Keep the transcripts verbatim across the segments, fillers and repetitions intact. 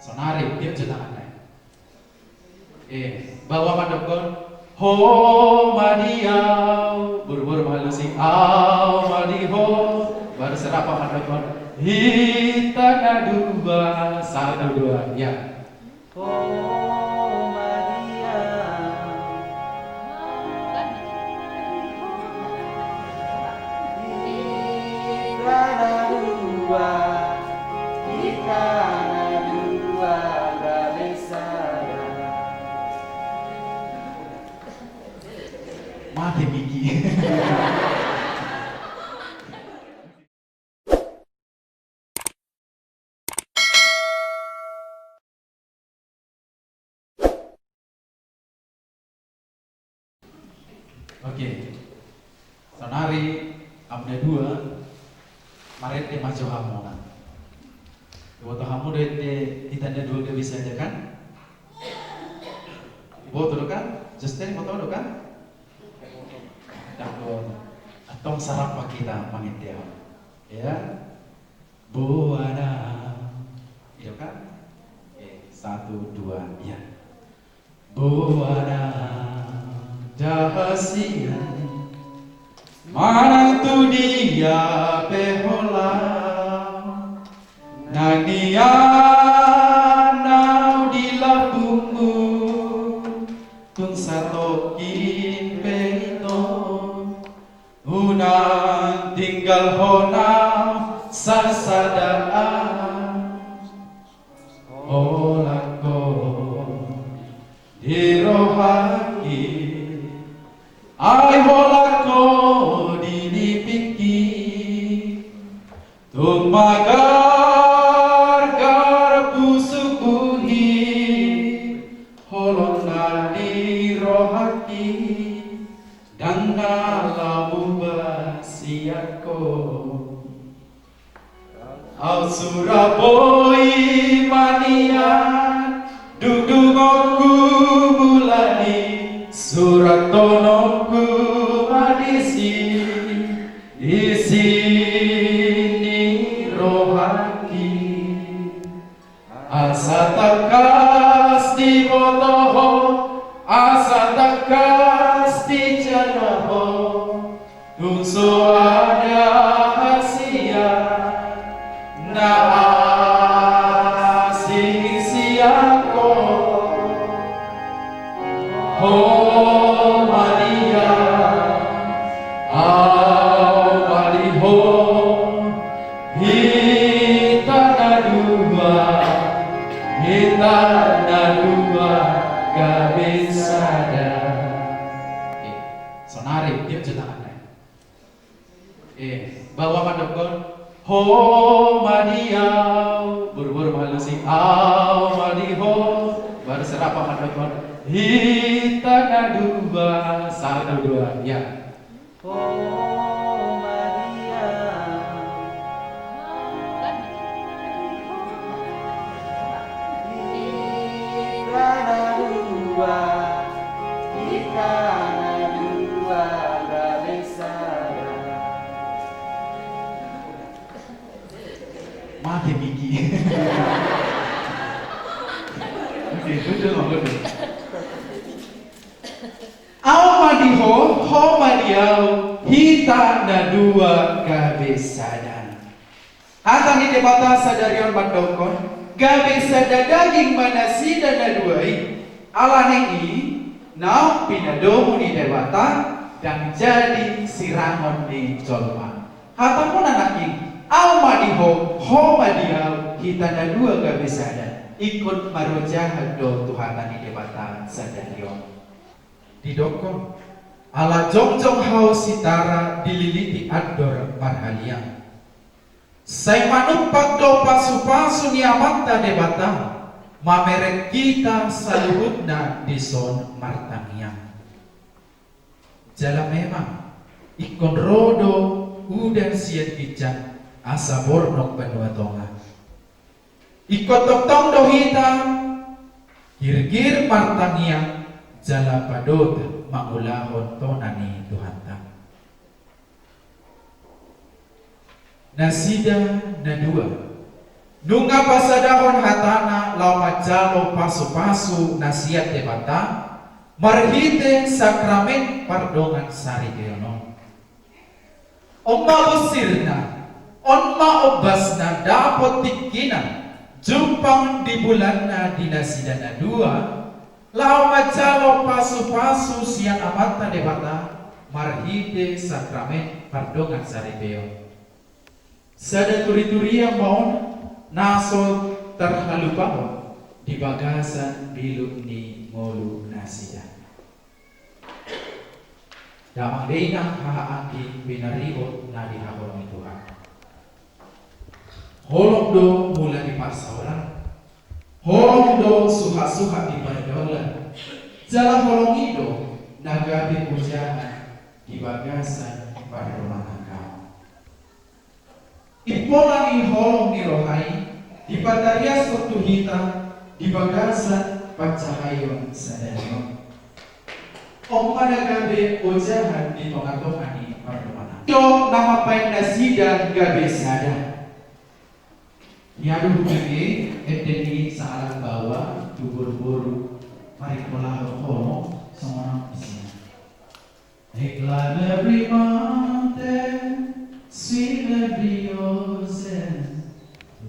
Sonari, dia cerita aneh. Eh, baoa mandokkon, ho ma di au, boru-boru ma halusi, au ma di ho, baru serapa mandokkon, hita na dua, satu, dua, ya. Ho ma di au, hita na dua, hita na dua, gabe sada. Mate miki. Oke. Sonari, hamu na dua, marende ma jo hamu na. Iboto hamu do ende hita na dua gabe sada kan? Iboto do kan? Justin, iboto do kan? Dang do. Antong sarapa hita mangendehon. Ya. Boa na. Iya kan? Oke, satu, dua, ya. Boa na da hasian, manang tu dia pe holan, na nian au di lambungmu, tung satongkin pe ito. Unang tinggalhon au sasada au, holan ho di rohangki, ai holan ho di nipingki. Tung magargar pusuk buhi, holong na di rohangki, ndang na laho mubasian ho. Au sura boi ma nian, dungdungonku mulani, surathononku ma disi, isi ni rohangki. Asa tangkas diboto ho, asa tangkas dijalo ho, tung so ada hasian na asing sian ho. Ho ma di au, au ma di ho, hita na dua, hita na dua, gabe sada. Eh, sonari, dia cerita aneh. Eh, baoa mandokkon, ho ma di au, boru-boru ma halusi, au ma di ho, baru serapa mandokkon, hita na dua, satu, dua, ya. Ho ma di au, hita na dua, hita na dua, gabe sada. Mate miki. Oke, betul, betul. Au ma di ho, ho ma di au, hita na dua gabe sada. Hata ni Debata sadari on mandokkon, gabe sada daging ma nasida na dua i. Alani i, naung pinadomu ni Debata, ndang jadi sirangon ni jolma. Hatamuna nangkin, au ma di ho, ho ma di au, hita na dua gabe sada. Ingkon marojahan do tu hata ni Debata sadari on. Didokkon, ala jongjong hau sitara dililiti andor marhaliang. Sai manumpak do pasupasu ni Amanta Debata, mamereng hita saluhutna dison martangiang. Jala memang, ingkon ro do udan sian ginjang asa bornok banua tonga. Ingkon tongtong do hita girgir martangiang jala padot mangulahon tona ni Tuhanta. Nasida na dua, nunga pasadahon hatana laho Jalo pasu-pasu na sian Debata marhite sakramen pardongansaripeon on. On ma bosirna, on ma ombasna, dapot tingkina, jumpang di bulanna di nasida na dua, laho manjalo pasu-pasu sian Amanta Debata marhite sakramen pardongansaripeon. Sada turi-turian ma on na so tarhalupahon di bagasan biluk ni ngolu nasida. Damang dainang, haha anggi pinaribot na dihaholongi Tuhan. Holong do mula di parsaoran, holong do suhat-suhat di pargaulan, jala holong i do na gabe ojahan di bagasan parrumatanggaon. Impola ni holong ni roha i dipatariashon tu hita di bagasan panjahaion sadari on. On ma na gabe ojahan di tonga-tonga ni parrumatanggaon. Ido na mambahen nasida gabe sada. Ia do hubege ende ni sahalak baoa tu boru-boru, marimpola holong songon on isian. I climb every mountain, swim every ocean,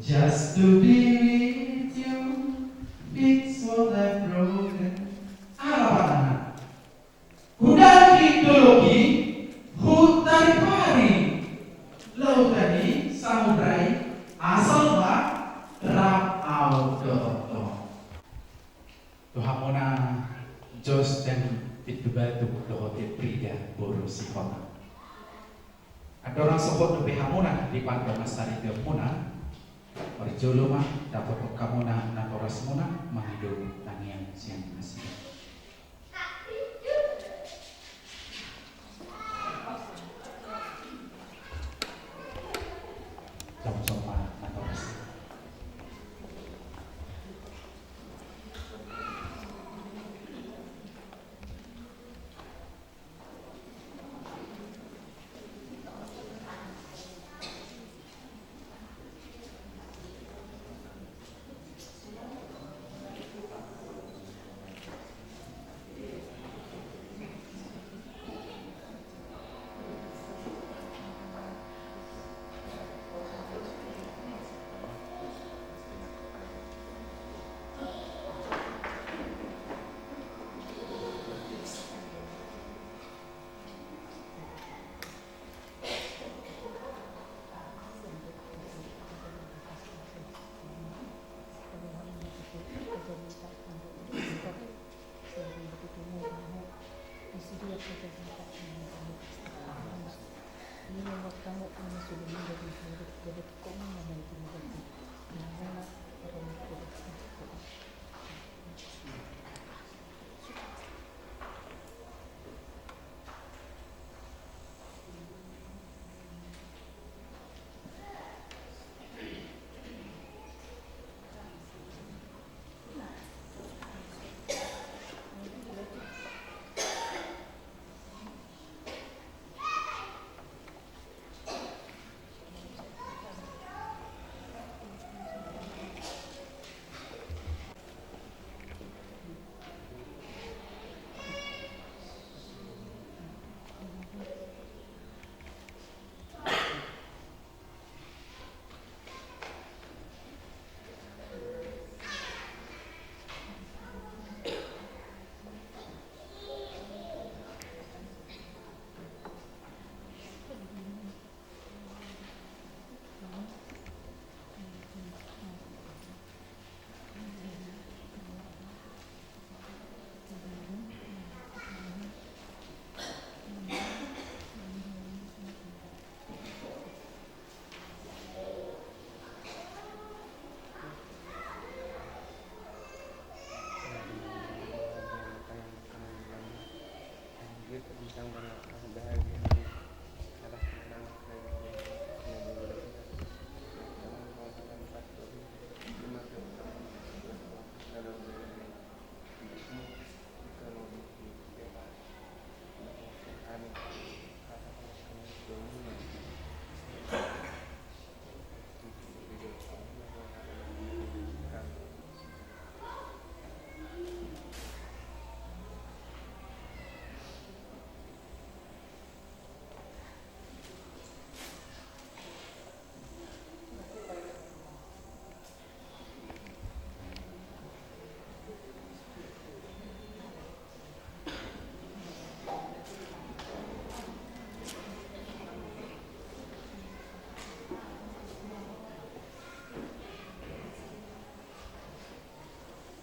just to be with you, fix what I've broken. Aha lapatanna? Hudaki dolok i, hutari pari lautan i, samudra i, asal ma rap au dohot ho. Tu hamuna Jos dan Pitu Batu dohot Frida boru Sihotang. Andorang sohot dope hamuna di pardongansaripeonmuna, marjolo ma dapothon hamuna natorasmuna mangido tangiang sian nasida. Jomjom ma natoras.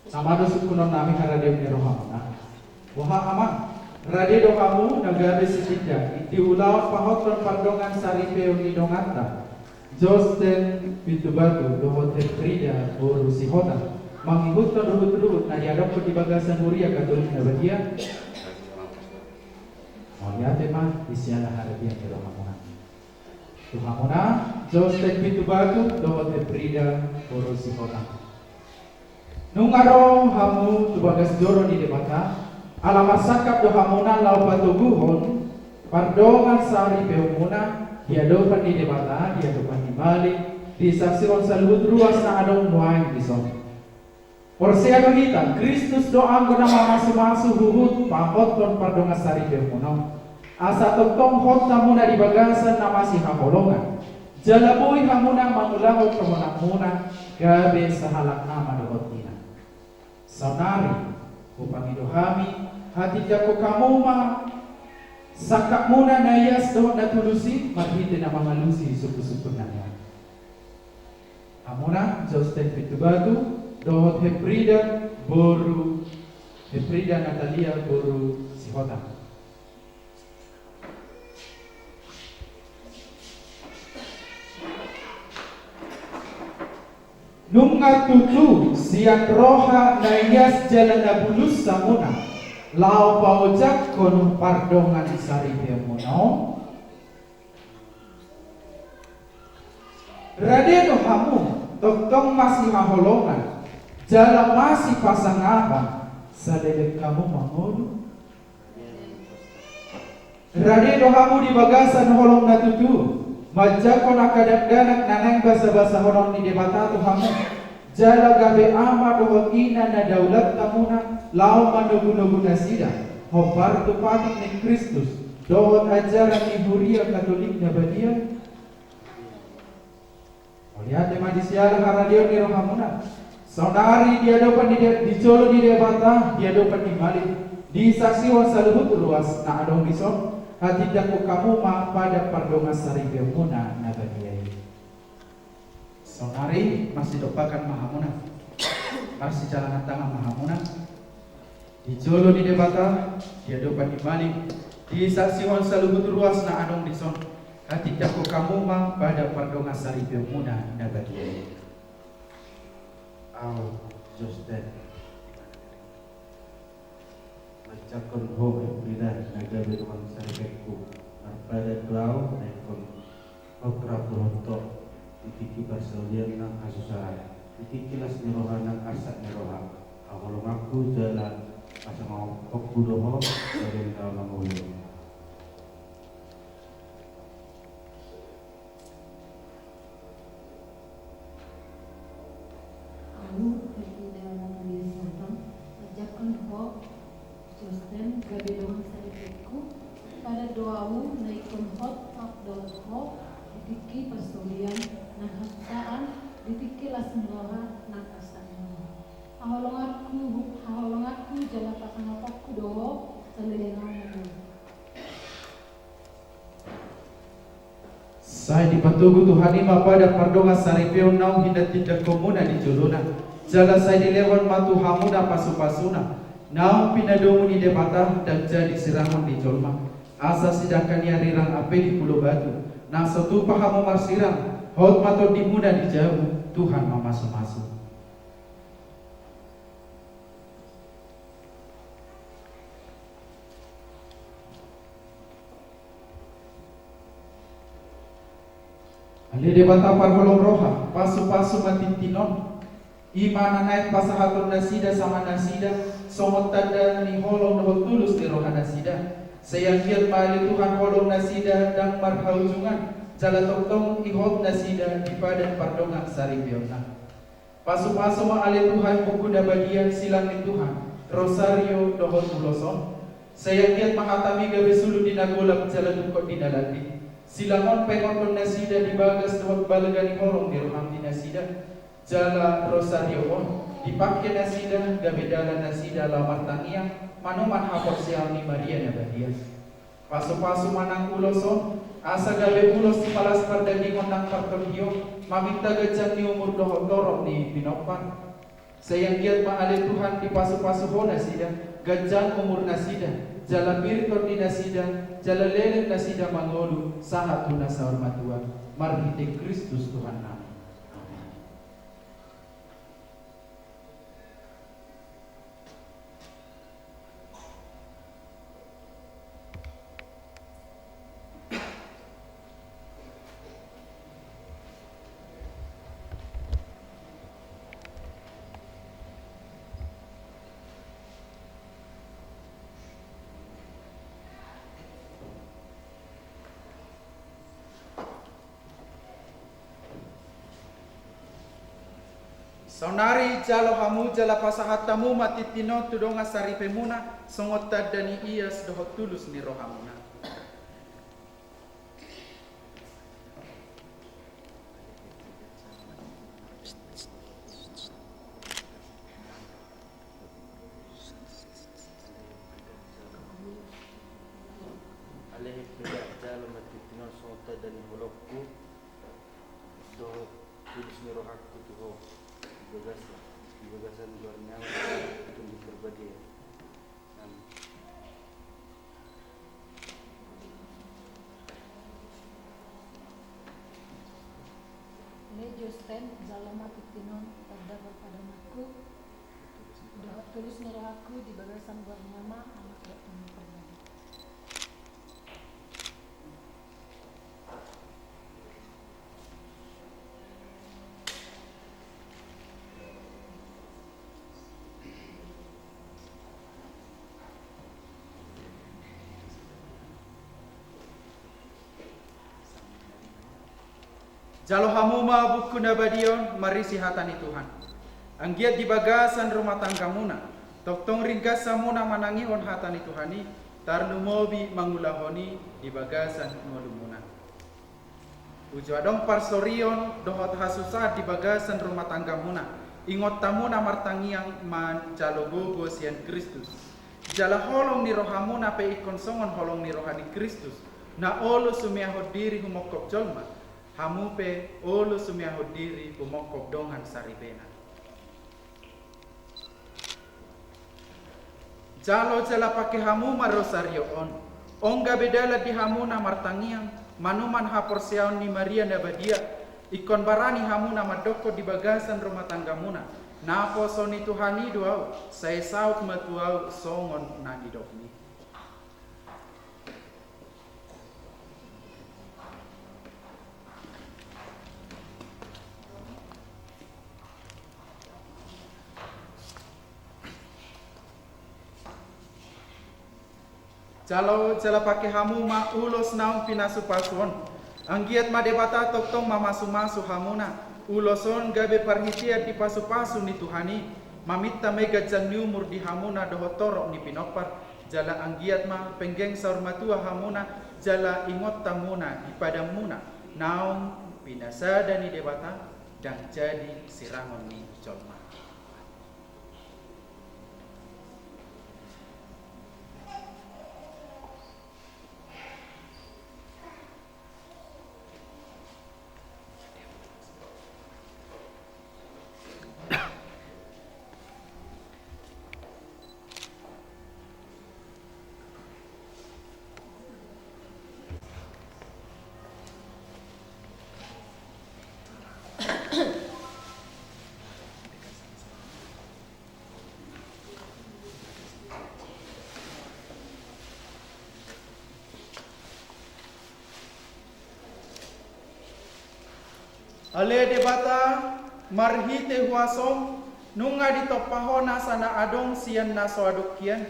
Sama do sungkunon nami haradeon ni rohamuna. Boha amang, rade do hamu na gabe sitindangi di ulaon pahothon pardongan saripeon ni donganta Josten Pitubatu dohot Hefrida boru Sihotang, mangihuthon ruhut-ruhut na diadophon di bagasan huria Katolik na badia? Mauliate ma di siala haradeon ni rohamuna. Tu hamuna, Josten Pitubatu dohot Hefrida boru Sihotang. Nunga ro hamu tu bagas joro ni Debata, ala marsangkap do hamuna laho patoguhon pardongan saripeonmuna di adopan ni Debata, di adopan ni Malim, disaksihon saluhut ruas na adong nuaeng dison. Porsea do hita, Kristus do anggo na mamasumasu huhut pahothon pardongan saripeonmuna on. Asa tongtong hot hamuna di bagasan na masihaholongan, jala boi hamuna mangulahon tohonanmuna gabe sahalak ama dohot ina. Saonari, hupangido hami, hatindangkon hamu ma sangkapmuna na ias dohot na tulus i marhite na mangalusi sungkunsungkun nami on. Hamuna, Josten Pitubatu dohot Hefrida boru, Hefrida Natalia boru Sihotang. Nunga tutu sian roha na ias jala na bulus hamuna laho paojakhon pardongan saripeonmuna on? Rade do hamu tongtong masihaholongan jala masipasangapan saleleng hamu mangolu? Rade do hamu di bagasan holong na tutu manjangkon angka dakdanak na naeng basabasahonon ni Debata tu hamu, jala gabe ama dohot ina na daulat hamuna laho manogunogu nasida hombar tu patik ni Kristus dohot ajaran ni huria Katolik na badia? Mauliate ma di siala haradeon ni rohamuna. Saonari di adopan ni De-, di jolo ni Debata, di adopan ni Malim, disaksihon saluhut ruas na adong dison, hatindangkon hamu ma padan pardongan saripeonmuna na badia i. Saonari marsidompakan ma hamuna, marsijalangan tangan ma hamuna. Di jolo ni Debata, di adopan ni Malim, disaksihon saluhut ruas na adong dison, hatindangkon hamu ma padan pardongan saripeonmuna na badia i. Au, Josten, manjangkon ho Hefrida na gabe dongan saripeonku, marpadan do au na ingkon hot rap dohot ho di tingki parsaulian nang hasusaan, di tingki las ni roha nang arsak ni roha. Haholonganku jala pasangaponku do ho, saleleng au mangolu. Au, Hefrida Natalia Sihotang, manjangkon ho Josten gabe dongan saripeonku, padan do au na ingkon hot rap dohot ho di tingki parsaulian nang hasusaan, di tingki las ni roha nang arsak ni roha. Haholonganku, haholonganku jala pasangaponku do ho, saleleng au mangolu. Sai dipatogu Tuhan i ma padan pardongan saripeon naung hinatindangkonmuna di jolona. Jala sai dilehon ma tu hamuna pasupasuna naung pinadomu ni Debata, ndang jadi sirangon ni jolma. Asa sidangka ni arirang ape di pulo batu, na so tupa hamu marsirang, hot ma tondimuna di jabu, Tuhan mamasumasu. Ale Debata parholong roha, pasupasu ma tintin on. I ma na naeng pasahaton nasida sama nasida songon tanda ni holong dohot tulus ni roha nasida. Sai anggiat ma ale Tuhan holong nasida ndang marhaujungan, jala tongtong ihot nasida di padan pardongan saripeonna. Pasupasu ma ale Tuhan Buku na Badia silang ni Tuhan, rosario dohot ulos on. Sai anggiat ma hatami gabe sulu di na golap jala tungkot di na landit. Silang on paingothon nasida di bagas dohot balga ni holong ni roham di nasida. Jala rosario on dipangke nasida gabe dalan nasida laho martangiang manoman haporseaon ni Maria na badia. Pasupasu ma nang ulos on, asa gabe ulos sipalas pardagingon nang partondion, maminta ganjang ni umur dohot torop ni pinompar. Sai anggiat ma ale Tuhan dipasupasu Ho nasida, ganjang umur nasida, jala pir tondi nasida, jala leleng nasida mangolu sahat tu na saur matua, marhite Kristus Tuhan nami. Amen. Saonari jalo hamu jala pasahat hamu ma tintin on tu dongan saripemuna, songon tanda ni ias dohot tulus ni rohamuna. Ale Hebrian, jalo ma tintin on songon tanda ni holongku dohot tulus ni rohangku tu ho, di bagasan, di bagasan goar ni Ama, Tondi Parbadia. Amen. Ale Josten, jalo ma tintin on tanda parpadananku dohot tulus ni rohangku di bagasan goar ni Ama, Anak dohot Tondi Parbadia. Jalo hamu ma buku na badia on marisi hata ni Tuhan. Anggiat di bagasan rumah tanggamuna, tongtong ringgas hamuna manangihon hata ni Tuhan i, tarlumobi mangulahon i di bagasan ngolumuna. Uju adong parsorion dohot hasusaan di bagasan rumah tanggamuna, ingot hamuna martangiang manjalo gogo sian Kristus. Jala holong ni rohamuna pe ingkon songon holong ni roha ni Kristus, na olo sumeahon diri humongkop jolma, hamu pe olo sumeahon diri humongkop dongan saripena. Jalo jala pake hamu ma rosario on. On gabe dalan di hamu na martangiang, manuman haporseaon ni Maria na badia, ingkon barani hamu na mandokkon di bagasan rumah tanggamuna: Naposo ni Tuhan i do ahu, sai saut ma tu ahu songon na nidokni. Jalo jala pake hamu ma ulos naung pinasupasu on. Anggiat ma Debata tongtong mamasumasu hamuna. Ulos on gabe parhitean di pasupasu ni Tuhan i, maminta ma i ganjang ni umur di hamuna dohot torop ni pinompar. Jala anggiat ma penggeng saur matua hamuna, jala ingot hamuna di padanmuna naung pinasada ni Debata, ndang jadi sirangon ni jolma. Ale Debata, marhite huasom, nunga ditompa Ho nasa na adong sian na so adong hian.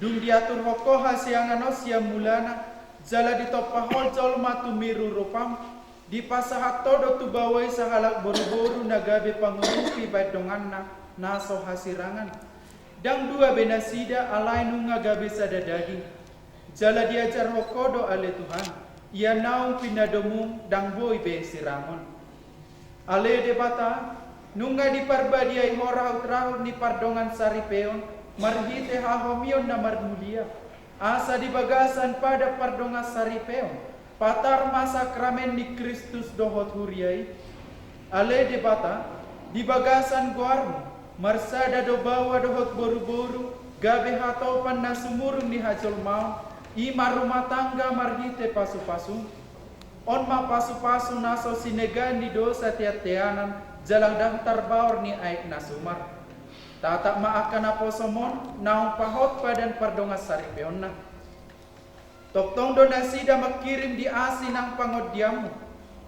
Dung diatur Ho hasiangan on sian mulana, jala ditompa Ho jolma tumiru rupam, dipasahat Ho do tu baoa i sahalak boruboru na gabe pangurupi baen donganna na so hasirangan. Ndang dua be nasida, alai nunga gabe sada daging. Jala diajarhon Ho do ale Tuhan, ia naung pinadomum ndang boi be sirangon. Ale Debata, nunga diparbadiai Ho rahutrahut ni pardongan saripeon marhite hahomion na marmulia, asa di bagasan padan pardongan saripeon patar ma sakramen ni Kristus dohot huria i. Ale Debata, di bagasan goarmu, Marsada do baoa dohot boruboru gabe hatopan na sumurung ni hajolmaon, i ma rumah tangga marhite pasupasu. On ma pasupasu na so sinegaan ni dosa teanteanan jala ndang tarbaor ni aek na sumar. Tatap ma angka naposom on naung pahot padan pardongan saripeonna. Tongtong do nasida mangkirim di asi nang pangondianmu.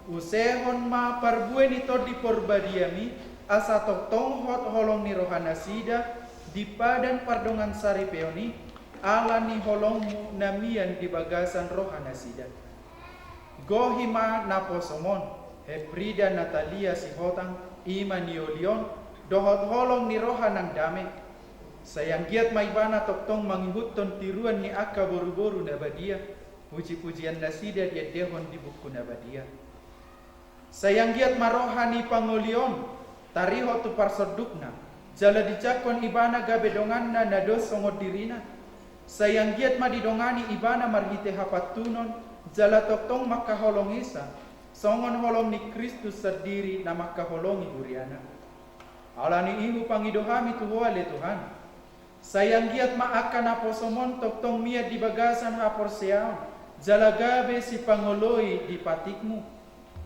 Usehon ma parbue ni Tondi Porbadiami, asa tongtong hot holong ni rohanasida di padan pardongan saripeon i, ala ni holongmu na mian di bagasan rohanasida. Gohi ma naposom on, Heprida Natalia Sihotang, i ma nioli on, dohot holong ni roha nang dame. Sai anggiat ma ibana tongtong mangihuthon tiruan ni angka boruboru na badia, pujipujian nasida diendehon di buku na badia. Sai anggiat ma roha ni pangoli on tarihot tu parsondukna, jala dijangkon ibana gabe donganna na dos songon dirina. Sai anggiat ma didongani ibana marhite hapantunon, jala tongtong mangkaholongi sa, songon holong ni Kristus sandiri na mangkaholongi huriana. Ala ni i hupangido hami tu Ho ale Tuhan. Sai anggiat ma angka naposom on tongtong mian di bagasan haporseaon, jala gabe sipangoloi di patikmu.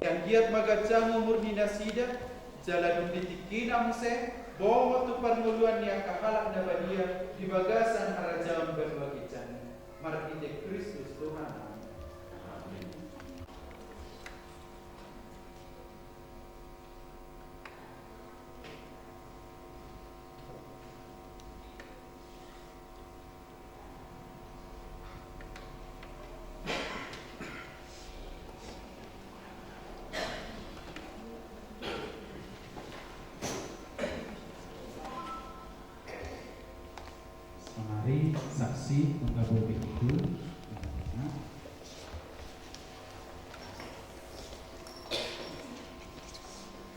Sai anggiat ma ganjang umur ni nasida, jala dung di tingkina muse, bongot tu parngoluan ni angka halak na badia di bagasan harajaon banua ginjang i. Marhite Kristus Tuhan. Amin. Sonari saksi manggabohi itu.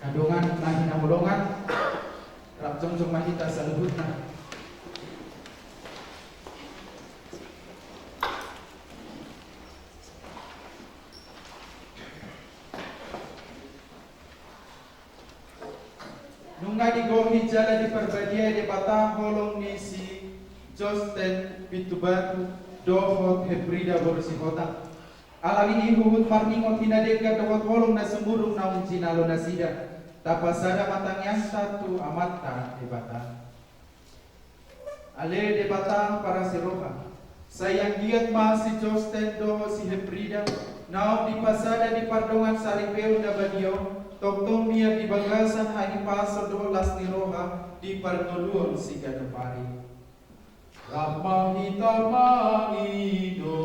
Angka dongan na hinaholongan, rap jongjong ma hita saluhutna. Nunga digohi jala diparbadia Debata holong ni si Josten Pitubatu dohot Heprida boru Sihotang. Ala ni i huhut marningot hinadenggan dohot holong na sumurung naung jinalo nasida. Tapasada ma tangiangta tu Amanta Debata. Ale Debata parasi roha, sai anggiat ma si Josten dohot si Heprida, naung dipasada di pardongan saripeon na badia on, tongtong mian di bagasan hahipason dohot las ni roha di parngoluon siganup ari. Rap ma hita mangido.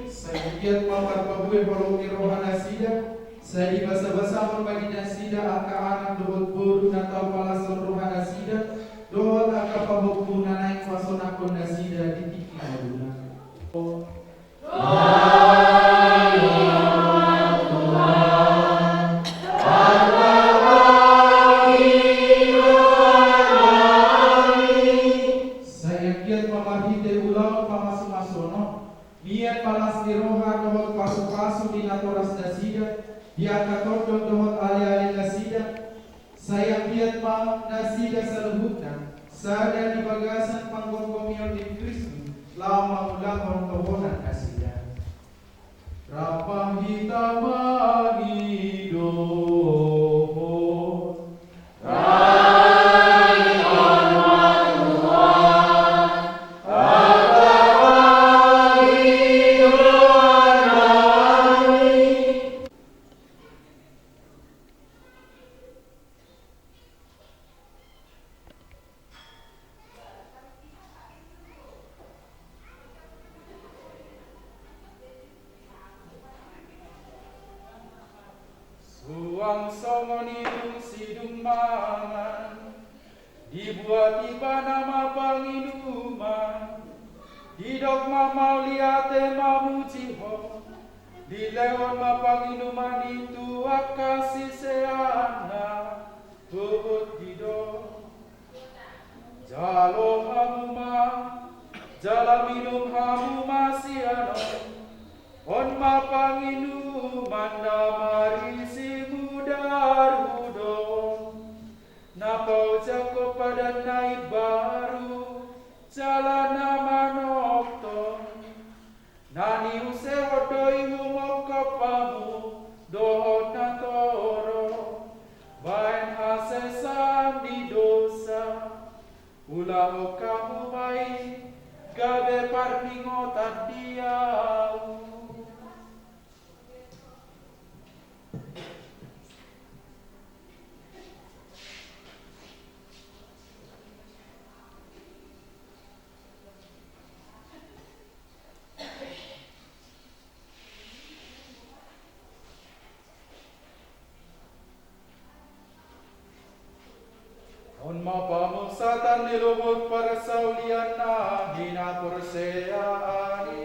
Sai anggiat ma marparbue holong ni rohanasida, sai dibasabasahon ma di nasida angka anak dohot boru na tau palashon rohanasida, dohot angka pahompu na naeng pasonangkon nasida di tingki ngoluna. Sai anggiat ma marhite ulaon pamasumasuon on, mian ma las ni roha dohot pasupasu di natoras nasida, di angka tondong dohot aleale nasida, sai anggiat ma nasida saluhutna, sada di bagasan panggomgomion ni Kristus, laho mangulahon tohonan nasida. Rap ma hita mangido. Suang songon i dung sidung mangan, dibuat ibana ma panginuman, didok ma mauliate mamuji Ho, dilehon ma panginuman i tu angka siseanna, huhut didok: Jalo hamu ma, jala minum hamu ma sian on. On ma panginuman na marisi mudarhu do on, na paojak padan na imbaru jala na manongtong, na niusehon do i humongkop hamu dohot na torop baen hasesaan ni dosa. Ulahon hamu ma i gabe parningotan di ahu. On ma pamusatan ni luhut parsaulian na hinaporseaan i.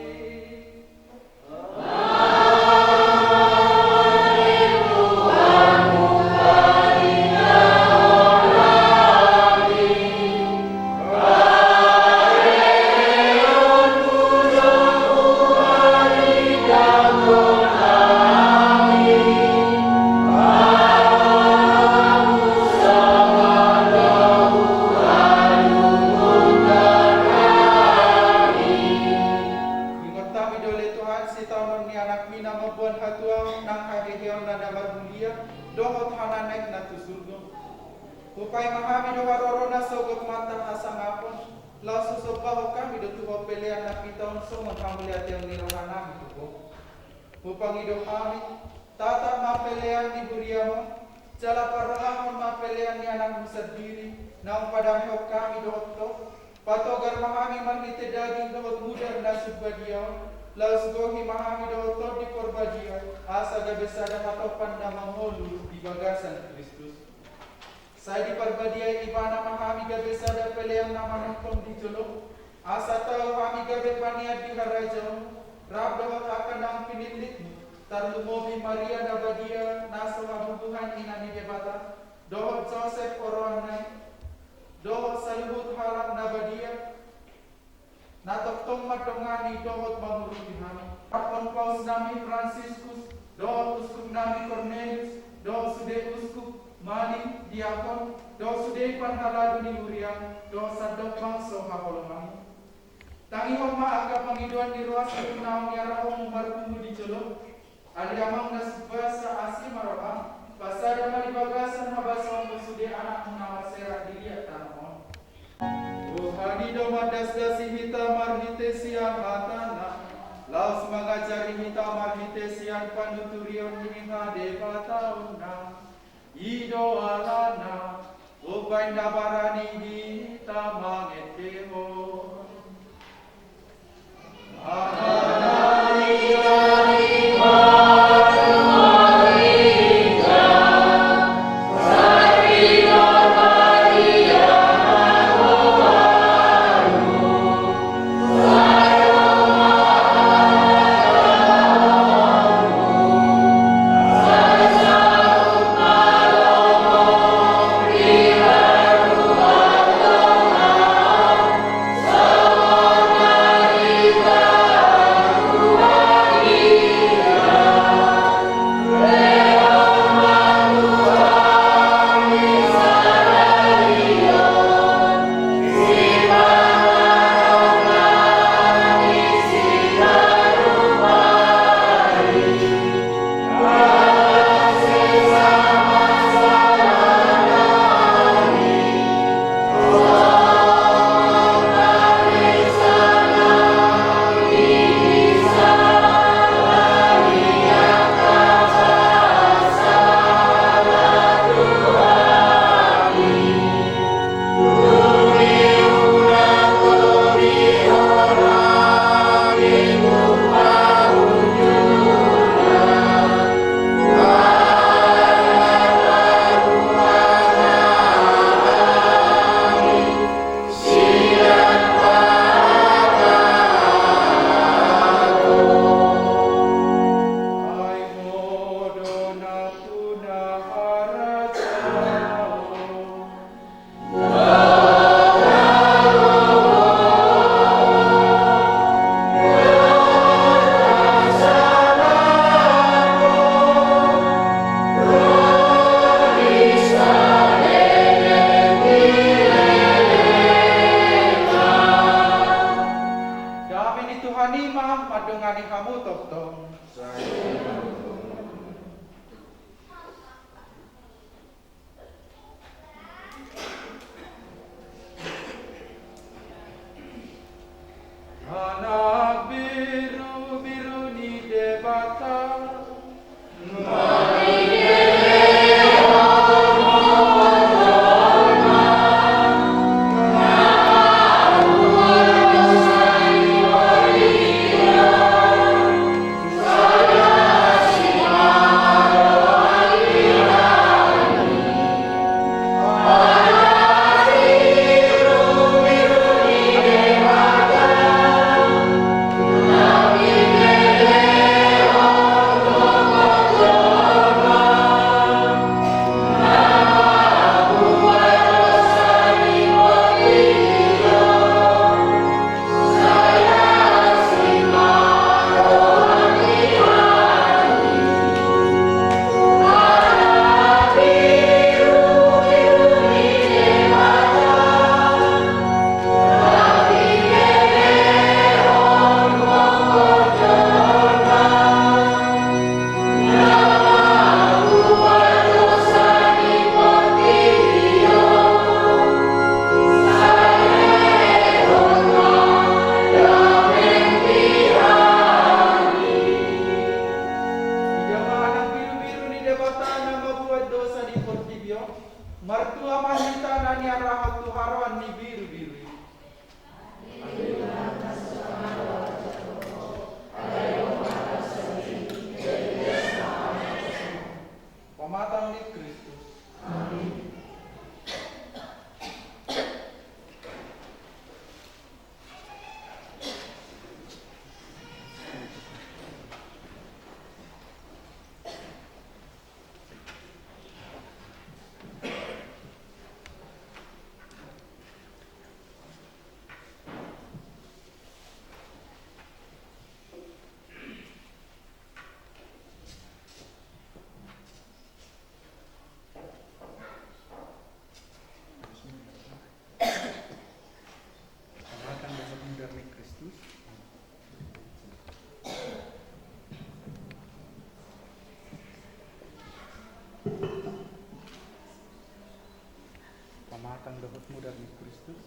Ingot hami do ale Tuhan, sitaonon ni Anakmi na mamboan hatuaon nang haheheonna na marmulia dohot hananaek na tu surgo. Hupaima hami do harorona sogot manta hasangapon, laos husombahon hami do tu Ho pelean na hita on songon hamuliateon ni rohanami tu Ho. Hupangido hami, tatap ma pelean ni huriam on, jala parrohahon ma pelean ni Anakmu sandiri, naung padamehon hami dohot Ho. Patogar ma hami marhite daging dohot mudar na sun badia on, laos gohi ma hami dohot Tondi Porbadia, asa gabe sada hatopan na mangolu di bagasan Kristus. Sai diparbadiai Ibana ma hami gabe sada pelean na manongtong di jolom, asa tau hami gabe panian di harajaonmu, rap dohot angka naung pinillitmu, tarlumobi Maria na badia, na so habubuhan ina ni Debata, dohot Josep oroanna i, dohot saluhut halak na badia, na tongtong mandongani dohot mangurupi hami. Rap dohot pausnami Fransiskus, dohot uskupnami Kornelius, dohot sude uskup, mali, diakon, dohot sude parhalado ni huria, dohot sandok bangso haholonganmu. Tangihon ma angka pangidoan ni roha suhut naung niarahonmu marpungu di jolom. Ale Amang na sumbasa, asi ma roham, pasada ma di bagasan habasaonmu sude anakmu na marserak di liat tano on. Rohani do mandasdasi hita marhite sian hatana, laos mangajari hita marhite sian panuturion ni hadebataonna. I do alana, umbaen na barani hita mangendehon. Tuhan i ma mandongani hamu tongtong. Anak birubiru ni Debata. Ida ma anak birubiru ni Debata na mambuat dosa di portibi on. Martua ma hita na niarahon tu haroan ni birubiru i. Pamatang ni Kristus. Pamatang dohot mudar ni Kristus. Pamatang dohot mudar ni Kristus.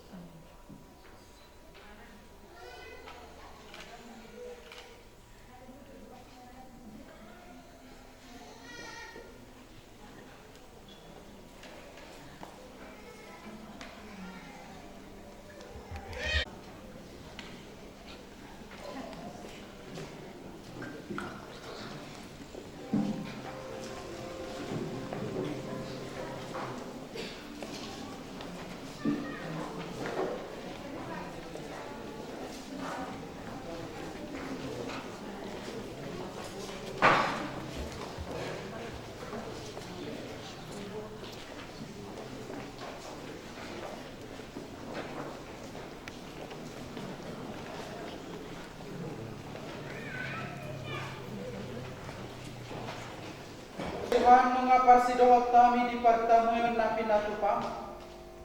Tuhan, nunga parsidohot hami di partamueon na pinatupam,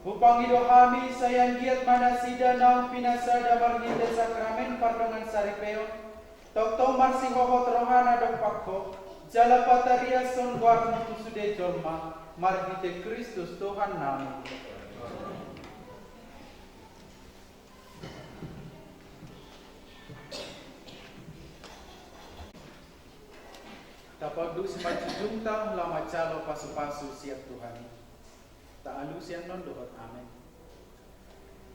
hupangido hami sai anggiat ma nasida naung pinasada marhite sakramen pardongansaripeon, tongtong marsihohot rohana dompak Ho, jala patariashon goarMu tu sude jolma, marhite Kristus Tuhannami. Tapaundusi ma junjungta laho manjalo pasupasu sian Tuhan i. Taalusi annon dohot amen.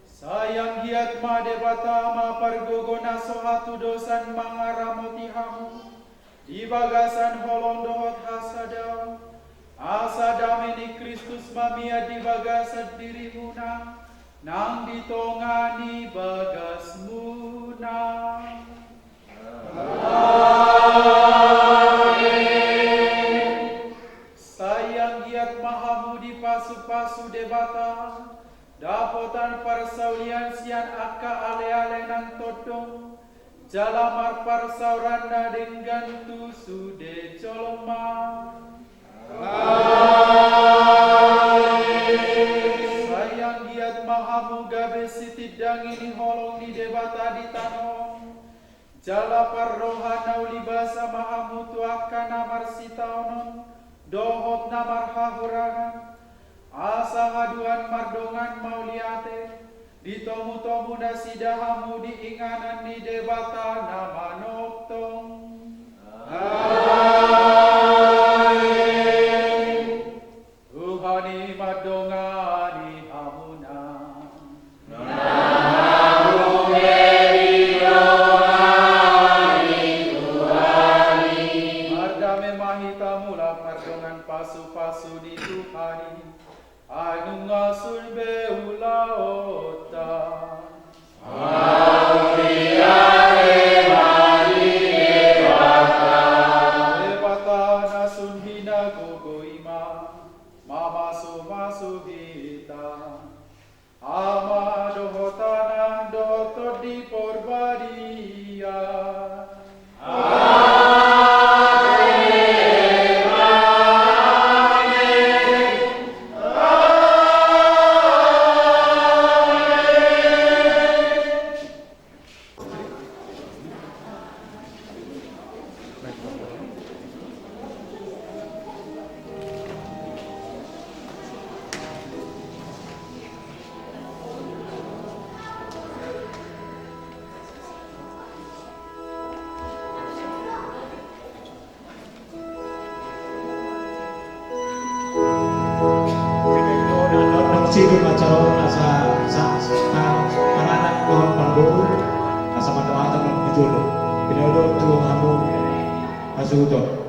Sai anggiat ma Debata ma pargogo na so hatudosan mangaramoti hamu di bagasan holong dohot hasadaon, asa dame ni Kristus ma mian di bagasan dirimuna nang di tonga ni bagasmuna. Amen. Sai anggiat ma hamu dipasupasu Debata, dapotan parsaulian sian angka aleale nang tondong, jala marparsaoran na denggan tu sude jolma. Amen. Sai anggiat ma hamu gabe sitindangi ni holong ni Debata di tano on, Jala parroha na ulibasa ma hamu tu angka na marsitaonon dohot na marhahurangan, asa haduan mardongan mauliate di tomutomu nasida hamu di inganan ni Debata na manongtong. Amen. Tuhan i mandongani hamuna. Mardame ma hita mulak mardongan pasupasu ni Tuhan i, ai nunga sun be ulaonta. Mauliate ma di Debata. Debata na sun hinagogo i ma mamasumasu hita. Ama dohot Anak dohot Tondi Porbadia. Amen. Sidung acara on asa sa sa maranak dohot parboru asa mata-mata dohot di jolo. Pinodo tu hamu hasuhuton.